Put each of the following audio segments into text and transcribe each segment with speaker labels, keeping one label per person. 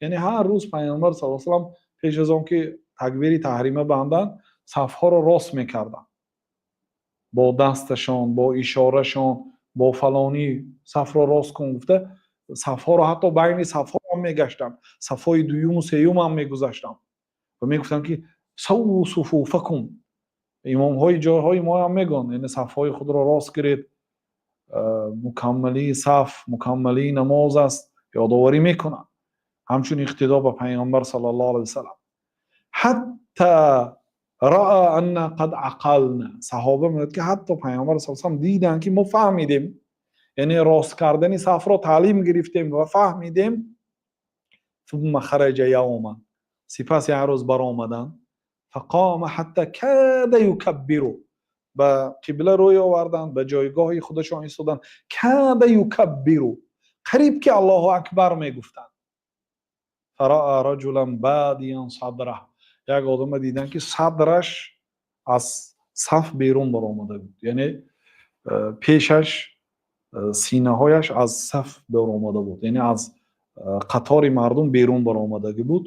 Speaker 1: Яъне ҳар рӯз Паёмбар саллаллоҳу алайҳи васаллам пеш аз он ки такбири таҳрима банданд, сафҳоро рост мекарданд. Бо дасташон, бо ишорашон, бо фалонӣ сафро рост кун гуфта, сафҳоро ҳатто байни сафҳо ҳам мегаштанд. Сафҳои дуюм ва сеюм ҳам мегузаштанд ва мегуфтанд ки саввӯ суфуфакум. Имомҳои ҷойҳои мо ҳам мегӯянд, яъне сафҳои худро рост кунед, мукаммали саф, мукаммали намоз аст, ёдоварӣ мекунанд. Ҳамчун иқтидо ба Паёмбар саллаллоҳу алайҳи васаллам. Ҳатто раъа анна қад ақална. Саҳоба мегӯяд ки ҳатто Паёмбар саллаллоҳу алайҳи васаллам диданд ки мо фаҳмидем, яъне рост кардани сафро таълим гирифтем ва фаҳмидем. Сумма хараҷа явман. Сипас як рӯз баромаданд. Фақома ҳатто када юкаббиру. Ба қибла рӯй оварданд, ба ҷойгоҳи худашон истоданд. Када юкаббиру. Қариб ки Аллоҳу акбар мегуфтанд. Фараъа раҷулан бадиян садраҳ. Як одаме диданд ки садраш аз саф берун баромада буд. Яъне пешаш, синаҳояш аз саф баромада буд. Яъне аз қатори мардум берун баромадагӣ буд.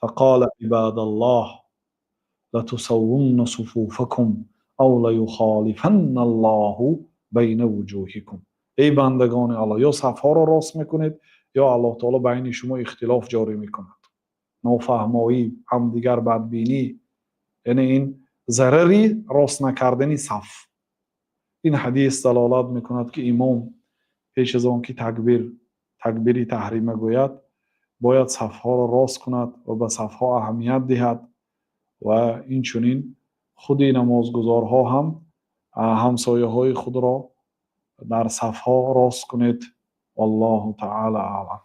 Speaker 1: Фақола ибадаллоҳ латусаввунна суфуфакум ав лаюхолифанналлоҳу байна вуҷуҳикум. Эй бандагони Аллоҳ, ё сафҳоро рост мекунед, ё Аллоҳ таоло байни шумо ихтилоф ҷорӣ мекунад. Нофаҳмоӣ, ҳамдигар бадбинӣ, яъне ин зарари рост накардани саф. Ин ҳадис далолат мекунад ки имом пеш аз он ки такбири таҳрима гӯяд, бояд сафҳоро рост кунад ва ба сафҳо аҳамият диҳад ва инчунин худи намозгузорҳо ҳам ҳамсояҳои худро дар сафҳо рост кунед. Валлоҳу таъоло аълам.